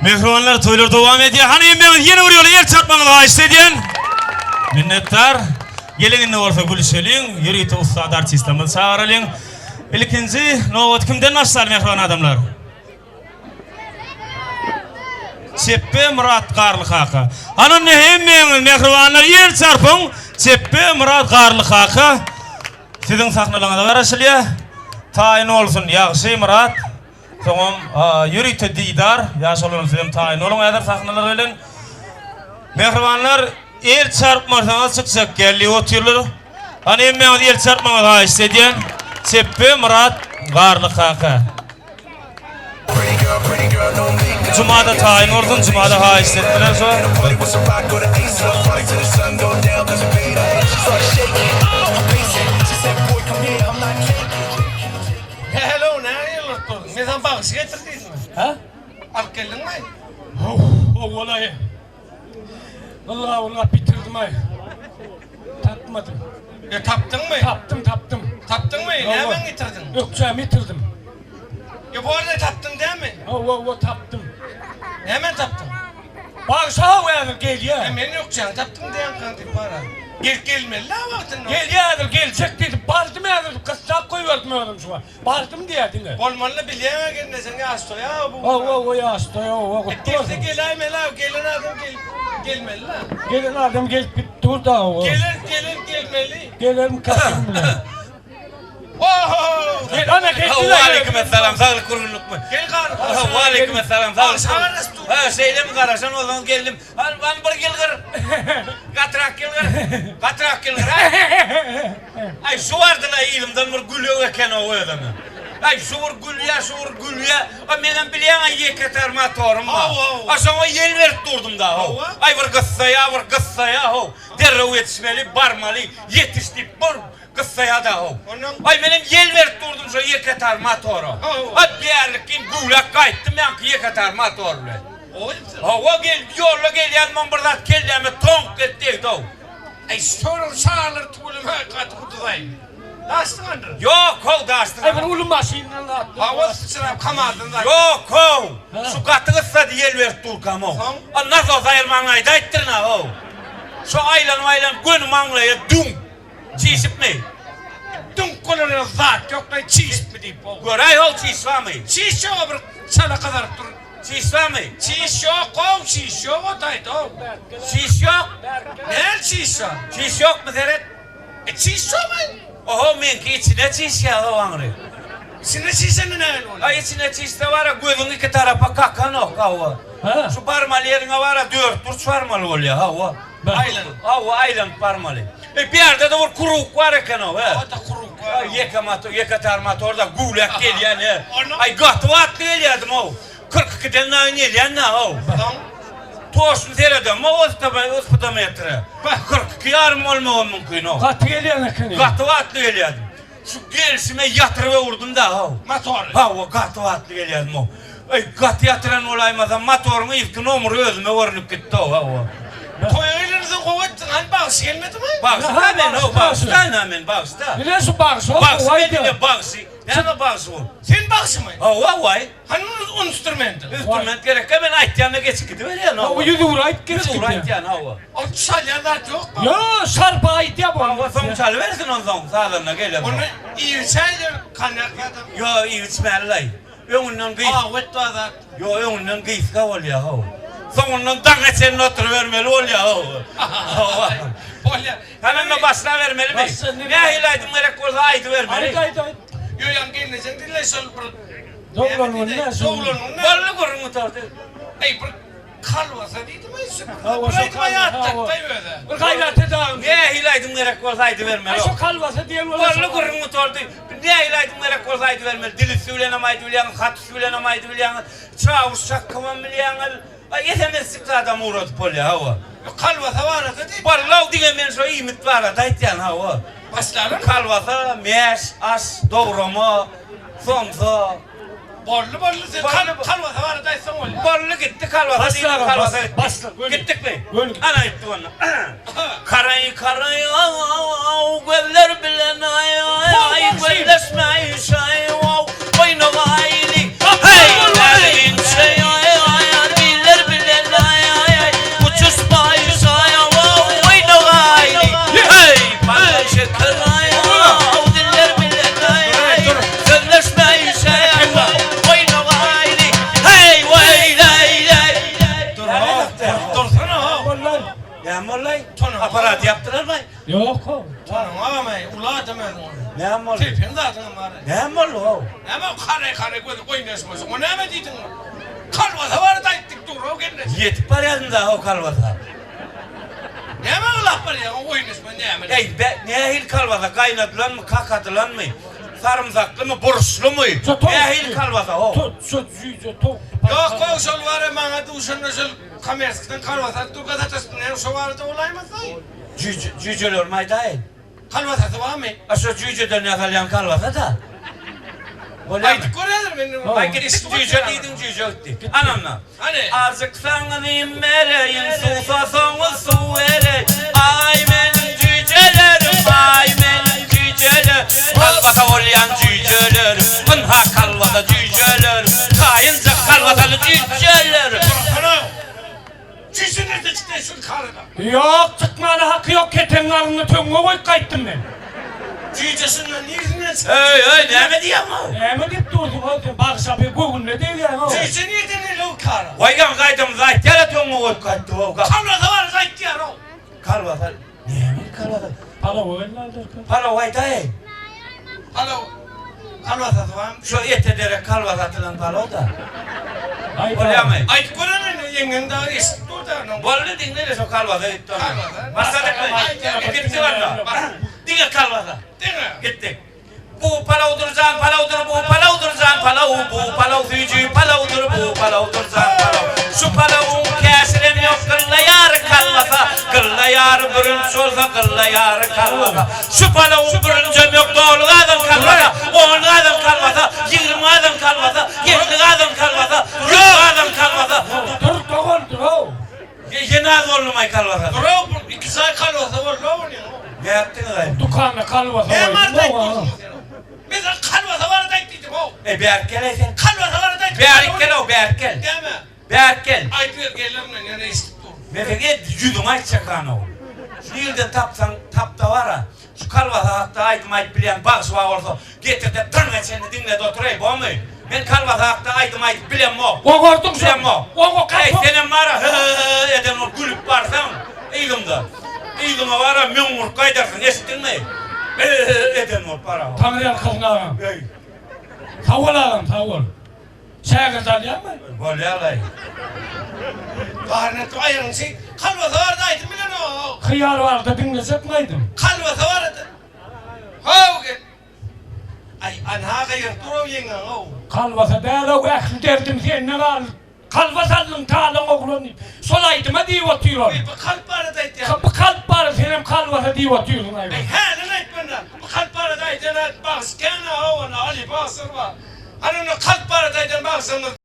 Mähribanlar toýlar dowam edýär. Hany hemmäňiz ýene bir ýola el çarpmagyňyzy haýyşt edýän. Minnetdar. Geliň indi bolsa gülüşeliň. Ýörite ussat artistlerimizi çagyralyň. Ilkinji nobat kimden başlar mähriban adamlar? Çepbe Myrat Garly kaka. Hany onda hemmäňiz mähribanlar el çarpyň. Çepbe Myrat Garly kaka. Siziň sahnalaryňyza garaşylýar. Taýyn bolsun Ýagşy Myrat. Soňam ýörite Didar, ýaş oglanlar sizem taýyn boluň häzir sahnalar bilen. Mähribanlar, el çarpmasaňyz çykjak gel diýip otyrlar. Hany hemmäňiz el çarpmagyňyzy haýyşt edýän. Çepbe Myrat Garly kaka. Jumada taýyn bolsun, jumada haýyşt etdiler şo. Hello, näme ýylgyryp durdyň? Men saňa bagşy getir diýdimmi? Hä? Alyp geldiňmi? How, howwalaý. Ylla-ullap bitirdim-aý. Tapmadym. Ýa tapdyňmy? Tapdym, tapdym. Tapdyňmy? Nämäňi ýitirdiň? Ökjämi ýitirdim. Ýa bu arada tapdyň dämi? Hawa, hawa, tapdym. Nämäni tapdyň? Bagşy haw häzir gelýär. Ýa men ökjäňi tapdym diýýäňkaň diýip bar-a. Gelip gelmeli-dä wagtynda. Gelýär häzir, geljek diýdi. Bardym häzir, gyssap goýberdim özüm şuňa. Bardym diýýär diňe. Bolmaly bilýäň-ä gelnejeň ýaş toýa bu. Hawa, hawa, ýaş toýa, hawa, gutly Gelse bolsun. geläýmeli-ä, gelen adam gelip gelmeli-dä. Gelen adam gelip gidip dur-da, hawa. Geler, geler gelmeli. Gelermikä kim biler. Oho! Gel, ana geldiler. Waleýkim essalam, saglyk gurgunlykmy? Gel garry. Waleýkim essalam, saglyk. Agşam garaşyp dur. Ha, şeýlemi garaşan bolsaňyz geldim. Hany, hany bir ýylgyr. Gatyrak ýylgyr. Gatyrak ýylgyr, ha? Aý, şu bardy-la yzymdan bir gülek eken-ow özem. Aý, şu bir gülýä, şu bir gülýä. A menem bilýäň-ä ýeketar motorym bar. Hawa, A şoňa ýel berip durdum-da, how. Aý, bir gyssaýa, bir gyssaýa, how. Derrew ýetişmeli, barmaly, ýetiş diýip bir Gyssaýa-da how. Aý menem ýel berip durdum şo ýeketar motora. Aý bärlikgin güwläp gaýtdym ýaňky ýeketar motor bilen. Hawa gel ýolda gelýänmem bir zat kelläme toňk edip degdi-ow. Aý şonuň çagalar tüweleme gaty guduzaý. Daşdygandyr. Ýok how daşdygan. Aý bir uly maşyndan zat. Hawa syçrap kamazdan zat. Ýok how. Şu gaty gyssady ýel berip durkam-ow. A nasos aýyrmagyňy aýdaýypdyryn-a how. Şo aýlanyp-aýlanyp göni maňlaýa düň. Çişipmi? Düňk bolar ýaly zat ýok-laý, çişipmi diýip. Göräý how çiş barmy? Çiş ýog-a bir çala gyzaryp dur. Çiş barmy? Çiş ýok how, çiş ýok o taýda how. Çiş ýok? Näl çiş bar? Çiş ýokmy seret? E çiş ýokmy? Oho meňki içine çişýär how aňry. Içine çişende nähili bolýar? Aý içine çişse bar-a gözüň iki tarapa kakanok hawa. Şu barmaly ýeriňe bar-a dörtburç barmaly bolýar hawa. Aýlanyp. Hawa, aýlanyp barmaly. E, bu ýerde-de bir kruk bar eken-ow, he. Hawa-da, kruk bar. Ýeke motor, ýeke tar motor-da güwläp gelýän, he. Aý, gaty batly gelýärdim-ow. 42-den dagy gelýän-dä-ow. Soň? Toşny seredemok spidometre. 42 ýarym bolmagam mümkin-ow. Gaty gelýän ekeni. Gaty batly gelýärdim. Şu gelşime ýatyryp öwürdim-dä-how. Motory? Hawa, gaty batly gelýärdim-ow. Eý, gaty ýatyran bolaýmasam, motoryň yzky nomury özüme görnüp gitdi-ow, hawa. Toýa gelensoň gowy etdiň, hany bagşy gelmedimi? Bagşy-da men-ow, bagşy-da men, bagşy-da. Ine şu bagşy-ow, Bagşy men ine, bagşy. Näme bagşy bu? Sen bagşymy? Hawa, waý. Hany instrumenti? Instrument gerekkä men aýtýanda geçip gidiberýän hawa. Hawa ýüzugra aýdyp geçip Ýüzugra aýtýan hawa. Ol çalýan zat ýokmy? Ýok, şarpa aýdýar bu. Hawa soň çalybersin onsoň sazanda gelensoň. Onda iýip içäýler konýak zadam. Ýok iýip içmälilaý. Öňünden gys. Awet bar zat. Ýok öňünden gysga bolýar hawa. Soňundan daňa çenli oturybermeli bolýar hawa. Hawa. Bolýar. Hany onda başlabermelimi? Nähili aýdym gerek bolsa aýdybermeli. Aýt aýt aýt. Ýok ýaňy gelnejeň diňle şol bir Doglan gününe şol. Doglan gününe. Boldy gürrüň gutardy. Eý bir kalbasa diýdim-eý şu. Hawa Bir şo aýdyma ýatlatdaý özä. Bir gaýrat et agam. Nähili aýdym gerek bolsa aýdybermeli. Aý şo kalbasa diýen bolsa. Boldy gürrüň gutardy. Nähili aýdym gerek bolsa aýdybermeli. Dil üsti bilenem aýdybilýäňiz, hat üsti bilenem aýdybilýäňiz, çawuş çakgybam bilýäňiz. Aý SMS-jik zadam ugradyp bolýar hawa. Kalbasa barada diý. Wallaw diňe men şo iýmit barada aýtýan hawa. Başlalyň. Kalbasa, mäş, aş, dograma, somsa. Boldy boldy sen kalbasa barada aýtsaň bolýar. Boldy gitdi kalbasa diýdim kalbasa gitdi. Başla göni. Gitdikmi? Göni. Ana gitdik onda. Karaý karaý aw gözler bilen aý aý gözleşmäý şaý ow oýnagaýly. Heý! Aý, aparat ýapdylarmy? Ýok how. Tanyňam-aý, uly adam özüň ony. Näme boldy? Tepeň zadyňam bar-aý. Näme boldy how? Näme o karaý-karaý gözi goýnaşmasy, o näme diýdiň? Kolbasa barada aýtdyk dur-ow gelneje. Ýetip barýadym-da how kolbasa. Näme aglap barýaň, o goýnaşma näme? Eý, be, nähili kolbasa, gaýnadylanmy, kakadylanmy, sarymsaklymy, burçlumy? Nähili kolbasa how? Şu jüýje towukly Ýok how, şol bar-a maňa duşanda şol komerskiden kolbasa alyp durka sataşdym, näme şo barada bolaýmasa? Jüýje, jüýjelerimi aýdaýyn. Kolbasasy barmy? A şo jüýjeden ýasalýan kolbasa-da. Bolýarmy? Aýdyp gör häzir men. Aý gitdik jüýje diýdiň jüýje gitdi. Ananda. Hany. Ajyksaňyz iým bereýin, suwsasaňyz suw bereýin. Aý meniň jüýjelerim, aý meniň jüýjele. Kolbasa bolýan jüýjelerim. Ynha kolbasa jüýjelerim. Taýynjak kolbasaly jüýjelerim. Dursana. Jüýje nirde çykdy şul karada? Ýok, çykmana haky ýok, ketegiň alnynda töňňe goýup gaýtdym men. Jüýje şundan nirdinden çykdy? Öý, öý, näme diýýäň-ow? Näme diýip dursuň-ow sen, bagşa bir göwnüne degýäň-ow. Jüýje nirden geldi o kara? Waý, ýaňy gaýdamyzda aýtýar-a töňňe goýup gaýtdyk-ow. Kalbasa barada aýtýar-ow. Kalbasa, näme kalbasa? Palawa geldi aldarka. Palaw aýdaý. Palaw, kalbasasy barmy? Şo ete derek kalbasa atylan palaw-da. Aýt, Bolýamy? Aýdyp gören indi ýeňňeň dagy eşidip dur-da onuň. Boldy diňle-de şo kalbasa gitdi onda. Kalbasa. Başladykmy? Gitdik onda. Diňe kalbasa. Diňe. Gitdik. Bu palawdyr jan palawdyr bu palawdyr jan palaw bu palaw süýji palawdyr bu palawdyr jan palaw şu palawyň käşirem ýok gylla ýary kalbasa gylla ýary bürünç bolsa gylla ýary kalbasa şu palawyň bürünjem ýok doly gazan kalbasa on gazan kalbasa 20 gazan kalbasa 50 gazan kalbasa 100 gazan kalbasa Dur dogan dur how. Ýene az boldumaý kalbasa Dur-ow bu iki jaý kalbasa boldy-ow onuň. Nätdiňiz-aý? Dükanda kalbasa Näme goýdum barada how. aýtýarsyň sen? Men saňa kalbasa barada aýt diýdim-ow. Eý bärik gel-eý sen. Kalbasa barada aýt. Bärik gel-ow bärik gel. Näme? Bärik gel. Aýdyber gelerin men ýöne eşidip dur. Men seň ed ýüzüňi aýtjak hanow. Şu ýerden tapsaň tapda bara. Şu kalbasa hakda aýdym aýdyp bilýän bagşy bar bolsa getirde daňa çenli diňledi otureý bomy? Men kalbasa hakda aýdym aýdyp bilemok. Oňardyň şony. Bilemok. Oňa Eý gapy. senem bara hy hy hy eden bolup gülüp barsaň yzymda. Yzyňa bara müň urup gaýdarsyň eşitdiňmi? Hy hy hy eden bolup bara. Taňryýalkasyn agam. Eý. Sag bol agam sag bol. Şägirt alýaňmy? Bolýalaý. Baryny etdim aýagyňy çek. Kalbasa barada aýdym bilenok. Hyýal barada diňlejekmi aýdym? Kalbasa barada. How gel. Aý anha gygyryp dur-ow ýeňňeň-ow. Kalbasa däl-ow ähli derdim sende galdy. Kalba saldyň talaň oglan diýip. Şol aýdyma diýip otyr ol. Bu kalp barada aýtýar. Bu kalp barada senem kalbasa diýip otyrsyň aý. Aý häzir aýtmanda. Bu kalp barada aýdan bagşy kän-ow ana Aly bagşy bar. Hany onda kalp barada aýdan bagşymyz.